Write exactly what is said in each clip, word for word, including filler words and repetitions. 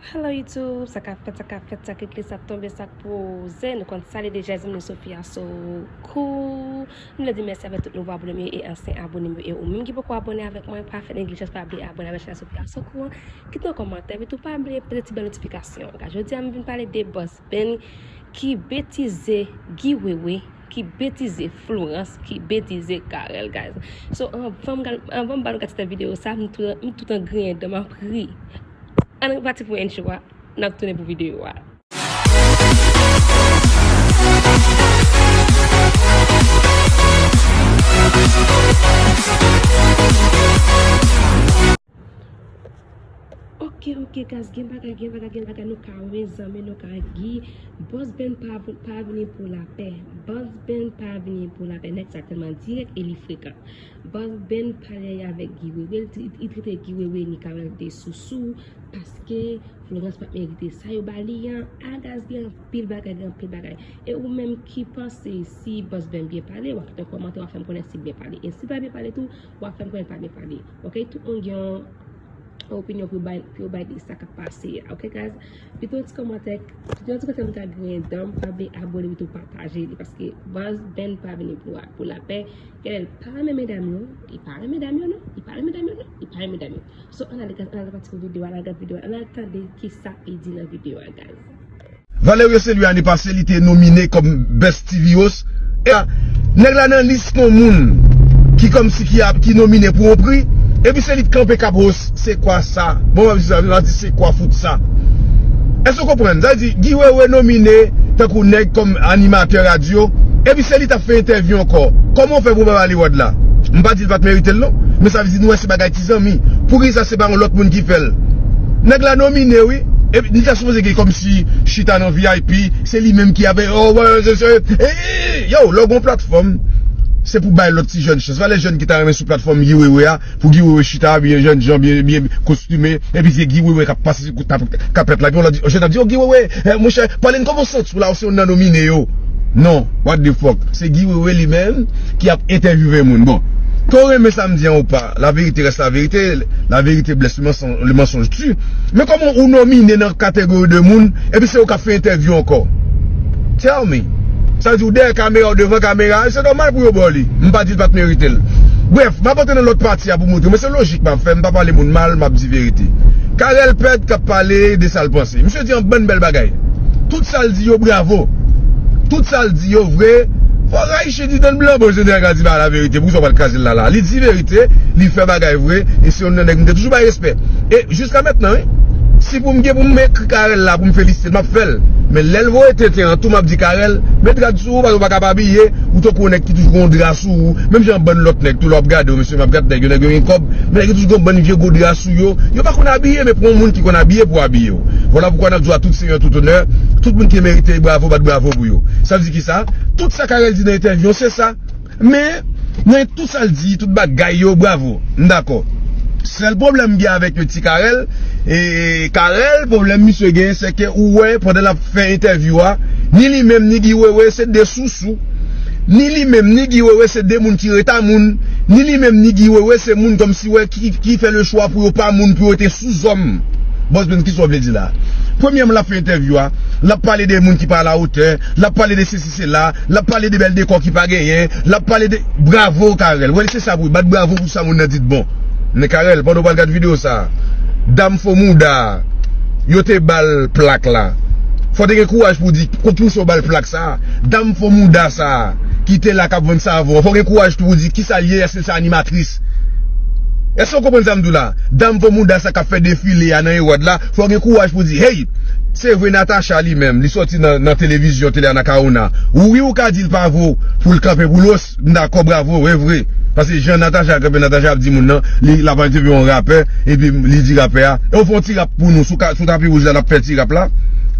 Hello YouTube, sa k ap fèt, sa k ap fèt, sa k regle, sa k tonbe, sa k poze. Nou konn sa li deja, zanmi nou Sophia Sokou. M vle di mèsi avèk tout nouvo abone m yo e ansyen abone m yo. E ou menm ki poko abone avèk mwen, pa fè neglijans, pa bliye abone avèk chanèl Sophia Sokou an. Kite yon kòmantè, epi tou pa bliye pete ti bèl notifikasyon an. Jodi a, m vin pale de Boss Ben ki betize Guy Wewe, ki betize Florence, ki betize Carel, guys. So, anvan m gal-, anvan m ba nou gade ti videyo sa, m tou, m toutan griyen dan, m ap ri. Ann pati pou entro a, n ap tounen pou videyo a. Ok, ok, guys, gen bagay, gen bagay, gen bagay, nou ka wè, zanmi, nou ka Guy. Boss Ben pa, pa vini pou lapè. Boss Ben pa vini pou lapè. Nèg sa tèlman dirèk e li frekan. Boss Ben pale avèk Guy Wewe, li, li trete Guy Wewe ni Carel de sousou, paske Florence pa t merite sa yo ba li an. A, guys, gen anpil bagay, gen anpil bagay. E ou menm ki panse si Boss Ben byen pale, w ap kite yon kòmantè, w ap fè m konnen si l byen pale. E si l pa byen pale tou, w ap fè m konnen l pa byen pale. Ok, tout moun gen yon opinyon pou yo bay, pou yo bay de sa k ap pase a. Ok, guys? Kite yon ti kòmantè, kite yon ti kòmantè, m ka griyen dan, pa bliye abone, epi tou pataje li, paske Boss Ben pa vini pou, pou lapè. Carel pa renmen medam yo, li pa renmen dam yo non, li pa renmen dam yo non, li pa renmen dam yo. So, ann ale, guys, ann ale pati pou videyo a, ann al gade videyo a, ann al tande kisa li di nan videyo a, guys. Valerio Saint-Louis ane pase, li te nomine kòm Best T V Host. E a, nèg la nan lis yon moun ki kòmsi ki ap, ki nomine pou yon pri, epi se li k kanpe k ap host. Se kwa sa? Bon, m ap di sa, m ap di se kwa fout sa? Èske w konprann? Sa vle di, Guy Wewe nomine tankou nèg kòm animatè radyo, epi se li t ap fè entèvyou ankò. Kòman w fè pou w pa ba li award la? M pa di l pa t merite l non, men sa vle di nou wè se bagay ti zanmi. Poukisa se pa yon lòt moun ki fè l? Nèg la nomine, wi. Epi, li ta sipoze gen kòmsi chita nan V I P, se li menm ki ap, oh, wè, se, se, eh, yo, lè w gen yon platfòm, se pou bay lòt ti jèn chans. Valè jèn ki ta renmen sou platfòm Guy Wewe a, pou Guy Wewe chita, byen jènjan, byen, byen kostime, epi se Guy Wewe k ap pase sou kout tap-, kapèt la, epi yon lòt di, jèn ap di, oh, Guy Wewe, eh, monchè, pale n kòman w santi w la, ou se youn nan nomine yo. Non, what the fuck? Se Guy Wewe li menm ki ap entèvyouve moun. Bon, ke w renmen sa m di an ou pa, la vérité reste la vérité, la vérité blesse, le mensonge, le mensonge tue. Men kòman ou nomine nan kategori de moun, epi se ou k ap fè entèvyou ankò? Tell me. Sa vle di ou dèyè kamera, ou devan kamera, se nòmal pou yo ba w li. M pa di l pa t merite l. Brèf, m ap antre nan lòt pati a pou montre w, men se lojik m ap fè, m pa pale moun mal, m ap di verite. Carel Pèt k ap pale de sa l panse. Misye di yon bann bèl bagay. Tout sa l di yo, bravo. Tout sa l di yo vre. Fò rayiche di dan blan, bon, je te ka di ba la verite. Poukisa w pral kraze l la la? Li di verite, li fè bagay vre, e se youn nan nèg m te toujou bay respè. E jiska mentnan, wi, si pou m gen pou m ekri Carel la, pou m felisite l, m ap fè l. Men lè l voye tenten an tou, m ap di Carel, met rad sou ou, paske w pa ka pa abiye, ou tankou yon nèg ki toujou gen yon dra sou ou. Menm jan bann lòt nèg tou, lè w ap gade yo, mesye, m ap gade nèg yo, nèg yo gen kòb, men nèg yo toujou gen yon bann vye gwo dra sou yo. Yo pa konn abiye, men pran yon moun ki konn abiye pou abiye w. Vwala poukwa n ap di w a tout seyè, tout onè, tout moun ki merite bravo, bat bravo pou yo. Sa vle di kisa? Tout sa Carel di nan entèvyou an, se sa. Men, nan tout sa l di, tout bagay yo, bravo. M dakò. Sèl pwoblèm m gen avèk ti Carel, e Carel, pwoblèm misye gen, se ke ou wè, pandan l ap fè entèvyou a, ni li menm, ni Guy Wewe, se de sousou. Ni li menm, ni Guy Wewe, se de moun ki reta moun. Ni li menm, ni Guy Wewe, se moun kòmsi wè ki, ki fè le chwa pou yo pa moun, pou yo rete sou zòm. Boss Ben, kisa w vle di la? Premyèman, l ap fè entèvyou a, l ap pale de moun ki pa alawotè, l ap pale de sesi, sela, l ap pale de bèl dekò ki pa genyen, l ap pale de, bravo, Carel. Wè, se sa pou bat bravo pou sa moun nan di t bon. Men Carel, pandan w pral gade videyo sa a, dam fo mouda a, yo te ba l plak la. Fò w te gen kouraj pou w di, pou ki w se w ba l plak sa a? Dam fo mouda sa a, ki te la k ap vann savon an, fò w gen kouraj tou pou w di, kisa l ye, èske l se animatris? Èske w konprann sa m di w la? Dam fo mouda sa k ap fè defile a nan Eròd la, fò w gen kouraj pou w di, hey, se vre Natacha li menm, li sòti nan, nan televizyon, tele Anacaona. Wi, ou ka di l pa vo pou l kanpe pou l os, m dakò, bravo, e vre. Paske jan Natacha kanpe, Natacha ap di moun nan, li, l ap entèvyouwe yon rapè, epi li di rapè a, e w fè yon ti rap pou nou, sou ka, sou tapi wouj la, n ap fè ti rap la,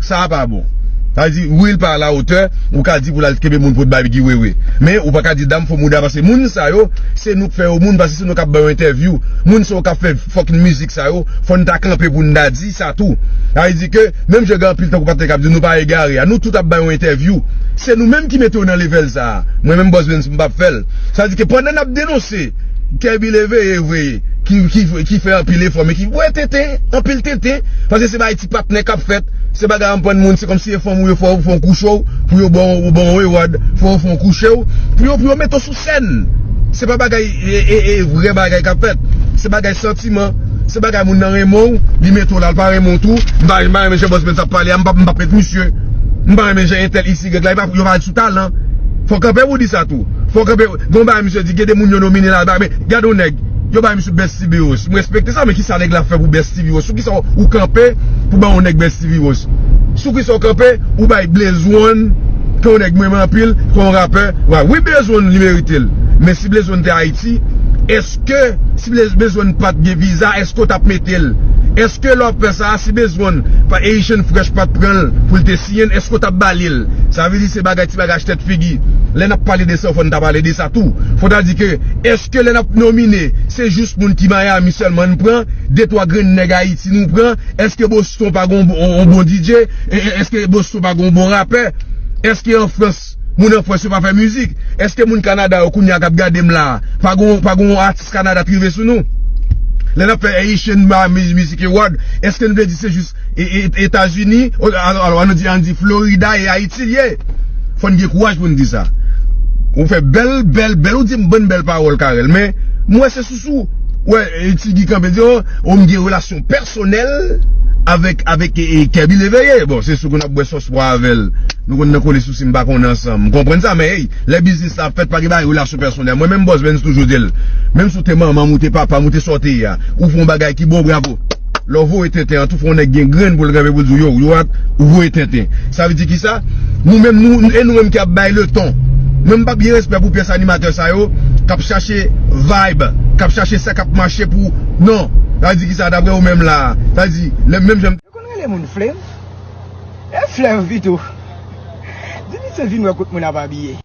sa a pa bon. Sa vle di, wi, l pa alawotè, ou ka di pou l al kenbe moun pou l bay Guy Wewe. Men, ou pa ka di dam fo mouda, paske moun sa yo, se nou k fè yo moun, paske se nou k ap ba yo entèvyou. Moun sa yo k ap fè fucking mizik sa yo, fò n ta kanpe pou n ta di sa tou. Sa vle di ke, menm jan gen anpil tankou Patnè k ap di nou pa egare a, nou tout ap ba yo entèvyou. Se nou menm ki mete yo nan level sa a. Mwen menm Boss Ben, m p ap fè l. Sa vle di ke pandan n ap denonse Kèbi leve e vre, ki, ki, ki fè anpil efò, men ki voye tenten, anpil tenten, paske se bagay ti patnè k ap fèt, se bagay anprann moun, se kòmsi e fanm ou yo fè w, fè w kouche w, pou yo ba w, ba w reward, fè w, fè w kouche w, pou yo, pou yo mete w sou sèn. Se pa bagay, e, e, e vrè bagay k ap fèt. Se bagay santiman, se bagay moun nan renmen w, li mete w la, l pa renmen w tou, m pa, m pa renmen jan Boss Benz ap pale a, m p ap, m p ap met misye, m pa renmen jan entèl X Y la, e pa, yo pa sou talan. Fò w kanpe pou w di sa tou. Fò w kanpe. Gon bagay misye di, gen de moun yo nomine la, men gade yon nèg, yo bay misye Best T V Host. M respekte sa, men kisa nèg la fè pou Best T V Host? Sou kisa w kanpe pou bay yon nèg Best T V Host? Sou kisa w kanpe, ou bay Blaze One, ke yon nèg m renmen anpil, ke yon rapè? Wi, Blaze One li merite l. Men si Blaze One te Ayiti, èske, si Blaze, Blaze One pa t gen viza, èske w t ap mete l? Èske lè w ap fè sa, si Blaze One, pa, Haitian Fresh pa t pran l pou l te siyen l, èske w t ap ba li l? Sa vle di se bagay, ti bagay tèt figi. Lè n ap pale de sa, fò n ta pale de sa tou. Fò n ta di ke, èske lè n ap nomine, se jis moun ki Miami sèlman n pran, de twa grenn nèg Ayiti nou pran, èske Boston pa gon bon, on bon D J? E, e, èske Boston pa gon bon rapè? Èske an Frans, moun an Frans yo pa fè mizik? Èske moun Kanada yo kounye a k ap gade m la, pa gon, pa gon atis Kanada t rive sou nou? Lè n ap fè Haitian Miami Music Award, èske n vle di se jis e, e, Etazini, o, alò, alò, ann di, ann di Florida e Ayiti l ye? Fò n gen kouraj pou n di sa. Ou fè bèl, bèl, bèl, ou di m bann bèl pawòl, Carel, men m wè se sousou. Wè, e, Ti Guy kanpe di, o, o, m gen relasyon pèsonèl avèk, avèk, e, e, Kèbi Leveye. Bon, se sou ke n ap bwè sòs pwa avè l. Nou konn nan kole sousi m pa konn ansanm. M konprann sa, men, hey, lè biznis la ap fèt, pa gen bagay relasyon pèsonèl. Mwen menm Boss Benz toujou di l. Menm si w te manman m, ou te papa m, ou te sa w te ye a, ou fè yon bagay ki bon, bravo. Lè w voye tenten an tou, fò yon nèg gen grenn pou l kanpe pou l di w, yo, yo, at, ou voye tenten. Sa vle di kisa? Nou menm, nou, e nou menm ki ap bay leton. Mwen m p ap gen respè pou pyès animatè sa yo, k ap chache vibe, k ap chache sa k ap mache pou, non. Sa vle di kisa, daprè ou menm la? Sa vle di, lè menm jan. Yo konn rele moun Flèv? E Flèv pito. Di misye vin wè kot moun ap abiye.